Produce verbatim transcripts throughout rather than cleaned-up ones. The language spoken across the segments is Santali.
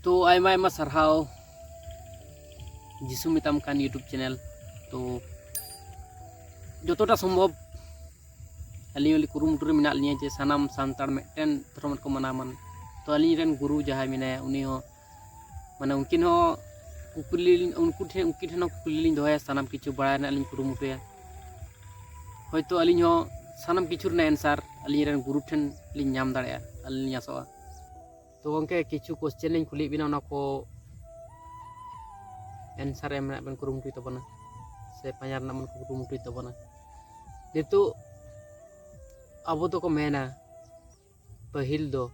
ᱛᱚ ᱟᱭᱢᱟ ᱟᱭᱢᱟ ᱥᱟᱨᱦᱟᱣ ᱡᱤᱥᱩ ᱢᱮᱛᱟᱢ ᱠᱟᱱ YouTube ᱪᱮᱱᱮᱞ᱾ ᱛᱚ ᱡᱚᱛᱚᱴᱟ ᱥᱚᱢᱵᱷᱚᱵ ᱟᱹᱞᱤᱧ ᱦᱚᱸ ᱠᱩᱨᱩᱢᱩᱴᱩ ᱨᱮ ᱢᱮᱱᱟᱜ ᱞᱤᱧᱟᱹ ᱡᱮ ᱥᱟᱱᱟᱢ ᱥᱟᱱᱛᱟᱲ ᱢᱤᱫᱴᱮᱱ ᱫᱷᱚᱨᱚᱢ ᱨᱮᱠᱚ ᱢᱟᱱᱟᱣ ᱢᱟ᱾ ᱛᱚ ᱟᱹᱞᱤᱧ ᱨᱮᱱ ᱜᱩᱨᱩ ᱡᱟᱦᱟᱸᱭ ᱢᱮᱱᱟᱭᱟ, ᱩᱱᱤ ᱦᱚᱸ ᱢᱟᱱᱮ ᱩᱱᱠᱤᱱ ᱦᱚᱸ ᱠᱩᱠᱞᱤ ᱞᱤᱧ, ᱩᱱᱠᱩ ᱴᱷᱮᱱ, ᱩᱱᱠᱤᱱ ᱴᱷᱮᱱ ᱦᱚᱸ ᱠᱩᱠᱞᱤ ᱞᱤᱧ ᱫᱚᱦᱚᱭᱟ ᱥᱟᱱᱟᱢ ᱠᱤᱪᱷᱩ ᱵᱟᱲᱟᱭ ᱨᱮᱱᱟᱜ ᱞᱤᱧ ᱠᱩᱨᱩᱢᱩᱴᱩᱭᱟ᱾ ᱦᱚᱭᱛᱳ ᱟᱹᱞᱤᱧ ᱦᱚᱸ ᱥᱟᱱᱟᱢ ᱠᱤᱪᱷᱩ ᱨᱮᱱᱟᱜ ᱮᱱᱥᱟᱨ ᱟᱹᱞᱤᱧ ᱨᱮᱱ ᱜᱩᱨᱩ ᱴᱷᱮᱱ ᱞᱤᱧ ᱧᱟᱢ ᱫᱟᱲᱮᱭᱟᱜᱼᱟ, ᱟᱹᱞᱤᱧ ᱞᱤᱧ ᱟᱥᱚᱜᱼᱟ᱾ ᱛᱚ ᱜᱚᱢᱠᱮ, ᱠᱤᱪᱷᱩ ᱠᱚᱥᱪᱮᱱ ᱞᱤᱧ ᱠᱩᱞᱤᱭᱮᱫ ᱵᱮᱱᱟ, ᱚᱱᱟ ᱠᱚ ᱮᱱᱥᱟᱨ ᱮᱢ ᱨᱮᱱᱟᱜ ᱵᱮᱱ ᱠᱩᱨᱩᱢᱩᱴᱩᱭ ᱛᱟᱵᱚᱱᱟ ᱥᱮ ᱯᱟᱸᱡᱟ ᱨᱮᱱᱟᱜ ᱵᱮᱱ ᱠᱩᱨᱩᱢᱩᱴᱩᱭ ᱛᱟᱵᱚᱱᱟ᱾ ᱱᱤᱛᱚᱜ ᱟᱵᱚ ᱫᱚᱠᱚ ᱢᱮᱱᱟ ᱯᱟᱹᱦᱤᱞ ᱫᱚ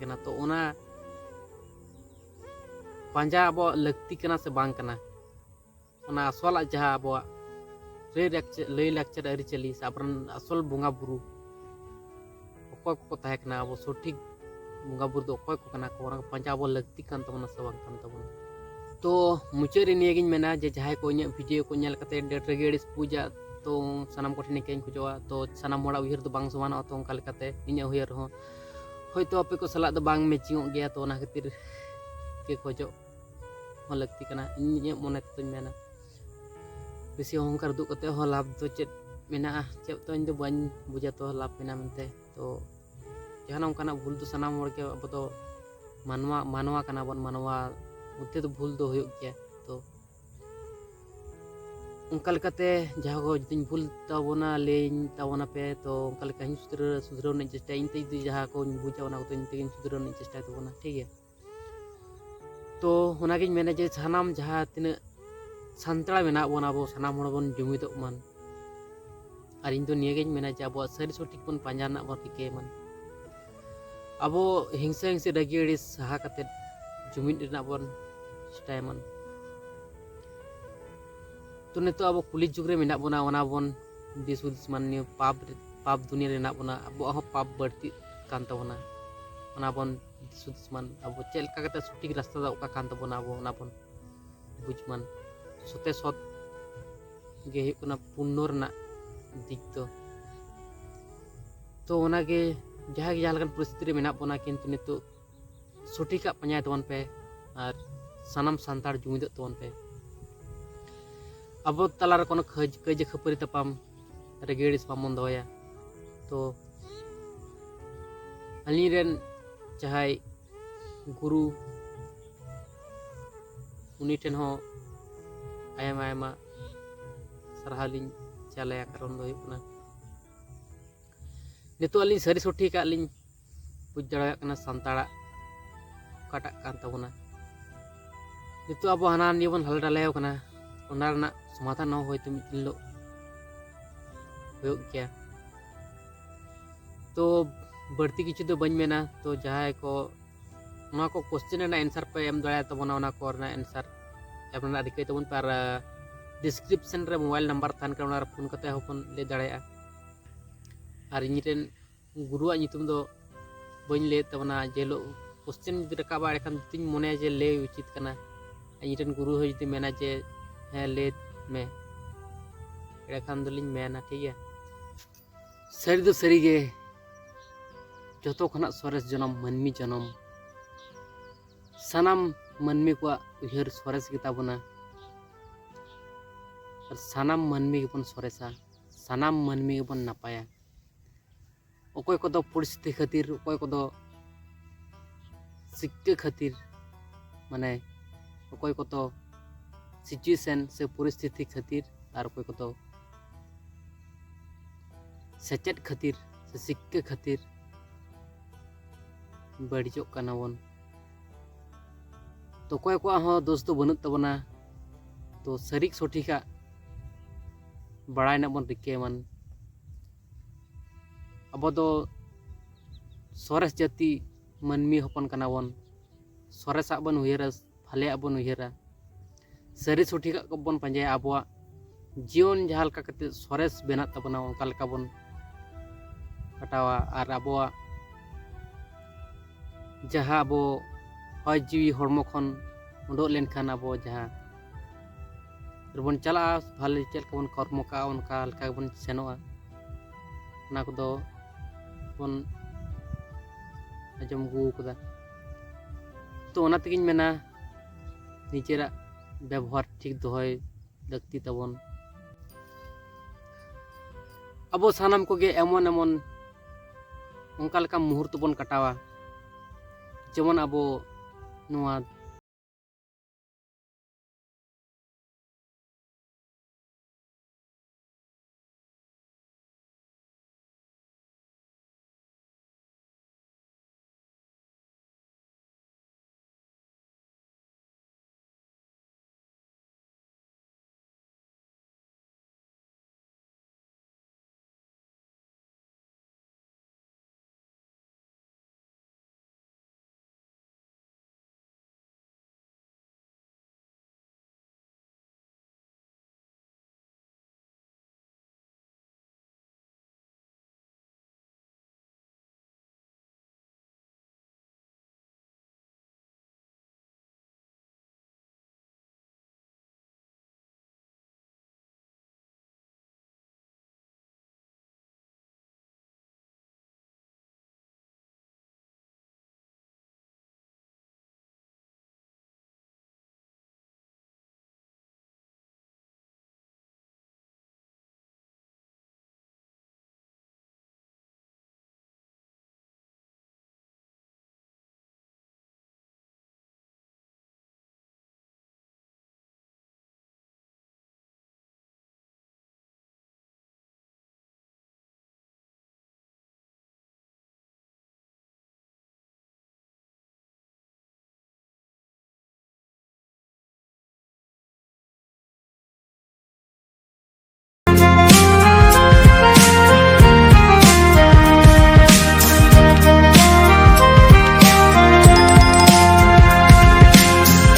ᱠᱟᱱᱟ᱾ ᱛᱚ ᱚᱱᱟ ᱯᱟᱸᱡᱟ ᱟᱵᱚᱣᱟᱜ ᱞᱟᱹᱠᱛᱤ ᱠᱟᱱᱟ ᱥᱮ ᱵᱟᱝ ᱠᱟᱱᱟ? ᱚᱱᱟ ᱟᱥᱚᱞᱟᱜ ᱡᱟᱦᱟᱸ ᱟᱵᱚᱣᱟᱜ ᱞᱟᱹᱭ ᱞᱟᱠᱪᱟᱨ, ᱞᱟᱹᱭ ᱞᱟᱠᱪᱟᱨ ᱟᱹᱨᱤᱪᱟᱹᱞᱤ ᱥᱮ ᱟᱵᱚᱨᱮᱱ ᱟᱥᱚᱞ ᱵᱚᱸᱜᱟ ᱵᱩᱨᱩ ᱚᱠᱚᱭ ᱠᱚᱠᱚ ᱛᱟᱦᱮᱸ ᱠᱟᱱᱟ, ᱟᱵᱚ ᱥᱚᱴᱷᱤᱠ ᱵᱚᱸᱜᱟ ᱵᱩᱨᱩ ᱫᱚ ᱚᱠᱚᱭ ᱠᱚ ᱠᱟᱱᱟ ᱠᱚ, ᱚᱱᱟ ᱠᱚ ᱯᱟᱸᱡᱟ ᱟᱵᱚ ᱞᱟᱹᱠᱛᱤ ᱠᱟᱱ ᱛᱟᱵᱚᱱᱟ ᱥᱮ ᱵᱟᱝ ᱠᱟᱱ ᱛᱟᱵᱚᱱᱟ? ᱛᱚ ᱢᱩᱪᱟᱹᱫ ᱨᱮ ᱱᱤᱭᱟᱹᱜᱤᱧ ᱢᱮᱱᱟ ᱡᱮ ᱡᱟᱦᱟᱸᱭ ᱠᱚ ᱤᱧᱟᱹᱜ ᱵᱷᱤᱰᱤᱭᱳ ᱠᱚ ᱧᱮᱞ ᱠᱟᱛᱮ ᱰᱮᱴ ᱨᱮᱜᱮ ᱟᱹᱲᱤᱥ ᱵᱩᱡᱟ, ᱛᱚ ᱥᱟᱱᱟᱢ ᱠᱚᱴᱷᱮᱱ ᱱᱤᱠᱟᱹᱧ ᱠᱷᱚᱡᱚᱜᱼᱟ᱾ ᱛᱚ ᱥᱟᱱᱟᱢ ᱦᱚᱲᱟᱜ ᱩᱭᱦᱟᱹᱨ ᱫᱚ ᱵᱟᱝ ᱥᱚᱢᱟᱱᱚᱜᱼᱟ, ᱛᱚ ᱚᱱᱠᱟ ᱞᱮᱠᱟᱛᱮ ᱤᱧᱟᱹᱜ ᱩᱭᱦᱟᱹᱨ ᱦᱚᱸ ᱦᱚᱭᱛᱳ ᱟᱯᱮ ᱠᱚ ᱥᱟᱞᱟᱜ ᱫᱚ ᱵᱟᱝ ᱢᱮᱪᱤᱝᱚᱜ ᱜᱮᱭᱟ, ᱛᱚ ᱚᱱᱟ ᱠᱷᱟᱹᱛᱤᱨ ᱜᱮ ᱠᱷᱚᱡᱚᱜ ᱦᱚᱸ ᱞᱟᱹᱠᱛᱤ ᱠᱟᱱᱟ᱾ ᱤᱧ ᱤᱧᱟᱹᱜ ᱢᱚᱱᱮ ᱛᱮᱫᱚᱧ ᱢᱮᱱᱟ ᱵᱮᱥᱤ ᱚᱦᱚᱝᱠᱟᱨ ᱩᱫᱩᱜ ᱠᱟᱛᱮ ᱦᱚᱸ ᱞᱟᱵᱷ ᱫᱚ ᱪᱮᱫ ᱢᱮᱱᱟᱜᱼᱟ? ᱪᱮᱫ ᱫᱚ ᱤᱧ ᱫᱚ ᱵᱟᱹᱧ ᱵᱩᱡᱟ ᱛᱚ ᱞᱟᱵᱷ ᱢᱮᱱᱟᱜᱼᱟ ᱢᱮᱱᱛᱮ᱾ ᱛᱚ ᱡᱟᱦᱟᱱᱟᱜ ᱚᱱᱠᱟᱱᱟᱜ ᱵᱷᱩᱞ ᱫᱚ ᱥᱟᱱᱟᱢ ᱦᱚᱲ ᱜᱮ, ᱟᱵᱚ ᱫᱚ ᱢᱟᱱᱣᱟ, ᱢᱟᱱᱣᱟ ᱠᱟᱱᱟ ᱵᱚᱱ, ᱢᱟᱱᱣᱟ ᱢᱚᱫᱽᱫᱷᱮ ᱫᱚ ᱵᱷᱩᱞ ᱫᱚ ᱦᱩᱭᱩᱜ ᱜᱮᱭᱟ᱾ ᱛᱚ ᱚᱱᱠᱟ ᱞᱮᱠᱟᱛᱮ ᱡᱟᱦᱟᱸ ᱠᱚ ᱡᱩᱫᱤᱧ ᱵᱷᱩᱞ ᱛᱟᱵᱚᱱᱟ, ᱞᱟᱹᱭᱟᱹᱧ ᱛᱟᱵᱚᱱᱟ ᱯᱮ, ᱛᱚ ᱚᱱᱠᱟ ᱞᱮᱠᱟ ᱤᱧ ᱥᱩᱫᱷᱨᱟᱹᱣ, ᱥᱩᱫᱷᱨᱟᱹᱣ ᱨᱮᱱᱟᱜ ᱤᱧ ᱪᱮᱥᱴᱟᱭᱟ᱾ ᱤᱧ ᱛᱮ ᱡᱩᱫᱤ ᱡᱟᱦᱟᱸ ᱠᱚᱧ ᱵᱩᱡᱟ, ᱚᱱᱟ ᱠᱚᱫᱚ ᱤᱧ ᱛᱮᱜᱮᱧ ᱥᱩᱫᱷᱨᱟᱹᱣ ᱨᱮᱱᱟᱜ ᱤᱧ ᱪᱮᱥᱴᱟᱭ ᱛᱟᱵᱚᱱᱟ, ᱴᱷᱤᱠ ᱜᱮᱭᱟ? ᱛᱚ ᱚᱱᱟᱜᱤᱧ ᱢᱮᱱᱟ ᱡᱮ ᱥᱟᱱᱟᱢ ᱡᱟᱦᱟᱸ ᱛᱤᱱᱟᱹᱜ ᱥᱟᱱᱛᱟᱲ ᱢᱮᱱᱟᱜ ᱵᱚᱱᱟ, ᱟᱵᱚ ᱥᱟᱱᱟᱢ ᱦᱚᱲ ᱵᱚᱱ ᱡᱩᱢᱤᱫᱚᱜ ᱢᱟ᱾ ᱟᱨ ᱤᱧ ᱫᱚ ᱱᱤᱭᱟᱹᱜᱤᱧ ᱢᱮᱱᱟ ᱡᱮ ᱟᱵᱚᱣᱟᱜ ᱥᱟᱹᱨᱤ ᱥᱚᱴᱷᱤᱠ ᱵᱚᱱ ᱯᱟᱸᱡᱟ ᱨᱮᱱᱟᱜ ᱵᱚᱱ ᱨᱤᱠᱟᱹᱭ ᱢᱟ᱾ ᱟᱵᱚ ᱦᱤᱝᱥᱟᱹ ᱦᱤᱝᱥᱤ ᱨᱟᱹᱜᱤ ᱟᱹᱲᱤᱥ ᱥᱟᱦᱟ ᱠᱟᱛᱮᱫ ᱡᱩᱢᱤᱫ ᱨᱮᱱᱟᱜ ᱵᱚᱱ ᱪᱮᱥᱴᱟᱭ ᱢᱟ᱾ ᱛᱚ ᱱᱤᱛᱚᱜ ᱟᱵᱚ ᱠᱩᱞᱤ ᱡᱩᱜᱽ ᱨᱮ ᱢᱮᱱᱟᱜ ᱵᱚᱱᱟ, ᱚᱱᱟ ᱵᱚᱱ ᱫᱤᱥ ᱦᱩᱫᱤᱥ ᱢᱟ᱾ ᱱᱤᱭᱟᱹ ᱯᱟᱯ, ᱯᱟᱯ ᱫᱩᱱᱤᱭᱟᱹ ᱨᱮ ᱢᱮᱱᱟᱜ ᱵᱚᱱᱟ, ᱟᱵᱚᱣᱟᱜ ᱦᱚᱸ ᱯᱟᱯ ᱵᱟᱹᱲᱛᱤᱜ ᱠᱟᱱ ᱛᱟᱵᱚᱱᱟ, ᱚᱱᱟ ᱵᱚᱱ ᱫᱤᱥ ᱦᱩᱫᱤᱥ ᱢᱟ᱾ ᱟᱵᱚ ᱪᱮᱫ ᱞᱮᱠᱟ ᱠᱟᱛᱮ ᱥᱚᱴᱷᱤᱠ ᱨᱟᱥᱛᱟ ᱫᱚ ᱚᱠᱟ ᱠᱟᱱ ᱛᱟᱵᱚᱱᱟ, ᱟᱵᱚ ᱚᱱᱟ ᱵᱚᱱ ᱵᱩᱡᱽ ᱢᱟ᱾ ᱥᱚᱛᱮ ᱥᱚᱛ ᱜᱮ ᱦᱩᱭᱩᱜ ᱠᱟᱱᱟ ᱯᱩᱨᱱᱚ ᱨᱮᱱᱟᱜ ᱫᱤᱠ ᱫᱚ᱾ ᱛᱚ ᱚᱱᱟᱜᱮ, ᱡᱟᱦᱟᱸ ᱜᱮ ᱡᱟᱦᱟᱸ ᱞᱮᱠᱟᱱ ᱯᱚᱨᱤᱥᱛᱷᱤᱛᱤ ᱨᱮ ᱢᱮᱱᱟᱜ ᱵᱚᱱᱟ, ᱠᱤᱱᱛᱩ ᱱᱤᱛᱚᱜ ᱥᱚᱴᱷᱤᱠᱟᱜ ᱯᱟᱸᱡᱟᱭ ᱛᱟᱵᱚᱱ ᱯᱮ ᱟᱨ ᱥᱟᱱᱟᱢ ᱥᱟᱱᱛᱟᱲ ᱡᱩᱢᱤᱫᱚᱜ ᱛᱟᱵᱚᱱ ᱯᱮ᱾ ᱟᱵᱚ ᱛᱟᱞᱟᱨᱮ ᱠᱳᱱᱳ ᱠᱷᱟᱹᱡ-, ᱠᱟᱹᱭᱡᱟᱹ ᱠᱷᱟᱹᱯᱟᱹᱨᱤ ᱛᱟᱯᱟᱢ, ᱨᱟᱹᱜᱤ ᱟᱹᱲᱤᱥ ᱵᱟᱵᱚᱱ ᱫᱚᱦᱚᱭᱟ᱾ ᱛᱚ ᱟᱹᱞᱤᱧ ᱨᱮᱱ ᱡᱟᱦᱟᱸᱭ ᱜᱩᱨᱩ, ᱩᱱᱤ ᱴᱷᱮᱱ ᱦᱚᱸ ᱟᱭᱢᱟ ᱟᱭᱢᱟ ᱥᱟᱨᱦᱟᱣ ᱞᱤᱧ ᱪᱟᱞᱟᱭᱟ᱾ ᱠᱟᱨᱚᱱ ᱫᱚ ᱦᱩᱭᱩᱜ ᱠᱟᱱᱟ, ᱱᱤᱛᱚᱜ ᱟᱹᱞᱤᱧ ᱥᱟᱹᱨᱤ ᱥᱚᱴᱷᱤᱠᱟᱜ ᱞᱤᱧ ᱵᱩᱡᱽ ᱫᱟᱲᱮᱭᱟᱜ ᱠᱟᱱᱟ, ᱥᱟᱱᱛᱟᱲᱟᱜ ᱚᱠᱟᱴᱟᱜ ᱠᱟᱱ ᱛᱟᱵᱚᱱᱟ᱾ ᱱᱤᱛᱚᱜ ᱟᱵᱚ ᱦᱟᱱᱟ ᱱᱤᱭᱟᱹ ᱵᱚᱱ ᱦᱟᱞᱮ ᱰᱟᱞᱮ ᱠᱟᱱᱟ, ᱚᱱᱟ ᱨᱮᱱᱟᱜ ᱥᱚᱢᱟᱫᱷᱟᱱ ᱦᱚᱸ ᱦᱚᱭᱛᱳ ᱢᱤᱫ ᱫᱤᱱ ᱦᱤᱞᱳᱜ ᱦᱩᱭᱩᱜ ᱜᱮᱭᱟ᱾ ᱛᱚ ᱵᱟᱹᱲᱛᱤ ᱠᱤᱪᱷᱩ ᱫᱚ ᱵᱟᱹᱧ ᱢᱮᱱᱟ᱾ ᱛᱚ ᱡᱟᱦᱟᱸᱭ ᱠᱚ ᱱᱚᱣᱟ ᱠᱚ ᱠᱚᱥᱪᱮᱱ ᱨᱮᱱᱟᱜ ᱮᱱᱥᱟᱨ ᱯᱮ ᱮᱢ ᱫᱟᱲᱮᱭᱟ ᱛᱟᱵᱚᱱᱟ, ᱚᱱᱟ ᱠᱚ ᱨᱮᱱᱟᱜ ᱮᱱᱥᱟᱨ ᱮᱢ ᱨᱮᱱᱟᱜ ᱨᱤᱠᱟᱹᱭ ᱛᱟᱵᱚᱱ ᱯᱮ᱾ ᱟᱨ ᱰᱤᱥᱠᱨᱤᱯᱥᱚᱱ ᱨᱮ ᱢᱳᱵᱟᱭᱤᱞ ᱱᱟᱢᱵᱟᱨ ᱛᱟᱦᱮᱱ ᱠᱟᱱᱟ, ᱚᱱᱟ ᱨᱮ ᱯᱷᱳᱱ ᱠᱟᱛᱮ ᱦᱚᱸᱵᱚᱱ ᱞᱟᱹᱭ ᱫᱟᱲᱮᱭᱟᱜᱼᱟ᱾ ᱟᱨ ᱤᱧ ᱨᱮᱱ ᱜᱩᱨᱩᱣᱟᱜ ᱧᱩᱛᱩᱢ ᱫᱚ ᱵᱟᱹᱧ ᱞᱟᱹᱭᱮᱫ ᱛᱟᱵᱚᱱᱟ᱾ ᱡᱮ ᱦᱤᱞᱳᱜ ᱠᱚᱥᱪᱮᱱ ᱡᱩᱫᱤ ᱨᱟᱠᱟᱵᱼᱟ, ᱮᱸᱰᱮᱠᱷᱟᱱ ᱡᱩᱫᱤᱧ ᱢᱚᱱᱮᱭᱟ ᱡᱮ ᱞᱟᱹᱭ ᱩᱪᱤᱛ ᱠᱟᱱᱟ, ᱤᱧ ᱨᱮᱱ ᱜᱩᱨᱩ ᱦᱚᱸ ᱡᱩᱫᱤ ᱢᱮᱱᱟ ᱡᱮ ᱦᱮᱸ ᱞᱟᱹᱭ ᱢᱮ, ᱮᱸᱰᱮᱠᱷᱟᱱ ᱫᱚᱞᱤᱧ ᱢᱮᱱᱟ, ᱴᱷᱤᱠ ᱜᱮᱭᱟ᱾ ᱥᱟᱹᱨᱤ ᱫᱚ ᱥᱟᱹᱨᱤ ᱜᱮ, ᱡᱚᱛᱚ ᱠᱷᱚᱱᱟᱜ ᱥᱚᱨᱮᱥ ᱡᱚᱱᱚᱢ ᱢᱟᱹᱱᱢᱤ ᱡᱚᱱᱚᱢ᱾ ᱥᱟᱱᱟᱢ ᱢᱟᱹᱱᱢᱤ ᱠᱚᱣᱟᱜ ᱩᱭᱦᱟᱹᱨ ᱥᱚᱨᱮᱥ ᱜᱮᱛᱟ ᱵᱚᱱᱟ᱾ ᱟᱨ ᱥᱟᱱᱟᱢ ᱢᱟᱹᱱᱢᱤ ᱜᱮᱵᱚᱱ ᱥᱚᱨᱮᱥᱟ, ᱥᱟᱱᱟᱢ ᱢᱟᱹᱱᱢᱤ ᱜᱮᱵᱚᱱ ᱱᱟᱯᱟᱭᱟ᱾ ᱚᱠᱚᱭ ᱠᱚᱫᱚ ᱯᱚᱨᱤᱥᱛᱷᱤᱛᱤ ᱠᱷᱟᱹᱛᱤᱨ, ᱚᱠᱚᱭ ᱠᱚᱫᱚ ᱥᱤᱠᱠᱟᱹ ᱠᱷᱟᱹᱛᱤᱨ, ᱢᱟᱱᱮ ᱚᱠᱚᱭ ᱠᱚᱫᱚ ᱥᱤᱪᱩᱭᱮᱥᱚᱱ ᱥᱮ ᱯᱚᱨᱤᱥᱛᱷᱤᱛᱤ ᱠᱷᱟᱹᱛᱤᱨ, ᱟᱨ ᱚᱠᱚᱭ ᱠᱚᱫᱚ ᱥᱮᱪᱮᱫ ᱠᱷᱟᱹᱛᱤᱨ ᱥᱮ ᱥᱤᱠᱠᱟᱹ ᱠᱷᱟᱹᱛᱤᱨ ᱵᱟᱹᱲᱤᱡᱚᱜ ᱠᱟᱱᱟ ᱵᱚᱱ᱾ ᱛᱚ ᱚᱠᱚᱭ ᱠᱚᱣᱟᱜ ᱦᱚᱸ ᱫᱳᱥ ᱫᱚ ᱵᱟᱹᱱᱩᱜ ᱛᱟᱵᱚᱱᱟ᱾ ᱛᱚ ᱥᱟᱹᱨᱤ ᱥᱚᱴᱷᱤᱠᱟᱜ ᱵᱟᱲᱟᱭ ᱨᱮᱱᱟᱜ ᱵᱚᱱ ᱨᱤᱠᱟᱹᱭ ᱢᱟ᱾ ᱟᱵᱚ ᱫᱚ ᱥᱚᱨᱮᱥ ᱡᱟᱹᱛᱤ ᱢᱟᱹᱱᱢᱤ ᱦᱚᱯᱚᱱ ᱠᱟᱱᱟ ᱵᱚᱱ᱾ ᱥᱚᱨᱮᱥᱟᱜ ᱵᱚᱱ ᱩᱭᱦᱟᱹᱨᱟ, ᱵᱷᱟᱞᱮᱭᱟᱜ ᱵᱚᱱ ᱩᱭᱦᱟᱹᱨᱟ, ᱥᱟᱹᱨᱤ ᱥᱚᱴᱷᱤᱠᱟᱜ ᱠᱚᱵᱚᱱ ᱯᱟᱸᱡᱟᱭᱟ᱾ ᱟᱵᱚᱣᱟᱜ ᱡᱤᱭᱚᱱ ᱡᱟᱦᱟᱸ ᱞᱮᱠᱟ ᱠᱟᱛᱮ ᱥᱚᱨᱮᱥ ᱵᱮᱱᱟᱜ ᱛᱟᱵᱚᱱᱟ, ᱚᱱᱠᱟ ᱞᱮᱠᱟ ᱵᱚᱱ ᱠᱟᱴᱟᱣᱟ᱾ ᱟᱨ ᱟᱵᱚᱣᱟᱜ ᱡᱟᱦᱟᱸ ᱟᱵᱚ ᱦᱚᱭ ᱡᱤᱣᱤ ᱦᱚᱲᱢᱚ ᱠᱷᱚᱱ ᱩᱰᱩᱠ ᱞᱮᱱᱠᱷᱟᱱ ᱟᱵᱚ ᱡᱟᱦᱟᱸ ᱨᱮᱵᱚᱱ ᱪᱟᱞᱟᱜᱼᱟ, ᱵᱷᱟᱞᱮ ᱪᱮᱫ ᱞᱮᱠᱟ ᱵᱚᱱ ᱠᱚᱨᱢᱚ ᱠᱟᱜᱼᱟ, ᱚᱱᱠᱟ ᱞᱮᱠᱟ ᱜᱮᱵᱚᱱ ᱥᱮᱱᱚᱜᱼᱟ᱾ ᱚᱱᱟ ᱠᱚᱫᱚ ᱵᱚᱱ ᱟᱸᱡᱚᱢ ᱟᱹᱜᱩ ᱠᱟᱫᱟ᱾ ᱛᱚ ᱚᱱᱟ ᱛᱮᱜᱤᱧ ᱢᱮᱱᱟ, ᱱᱤᱡᱮᱨᱟᱜ ᱵᱮᱵᱚᱦᱟᱨ ᱴᱷᱤᱠ ᱫᱚᱦᱚᱭ ᱞᱟᱹᱠᱛᱤ ᱛᱟᱵᱚᱱ᱾ ᱟᱵᱚ ᱥᱟᱱᱟᱢ ᱠᱚᱜᱮ ᱮᱢᱚᱱ ᱮᱢᱚᱱ ᱚᱱᱠᱟ ᱞᱮᱠᱟ ᱢᱩᱦᱩᱨᱛᱚ ᱵᱚᱱ ᱠᱟᱴᱟᱣᱟ, ᱡᱮᱢᱚᱱ ᱟᱵᱚ ᱱᱚᱣᱟ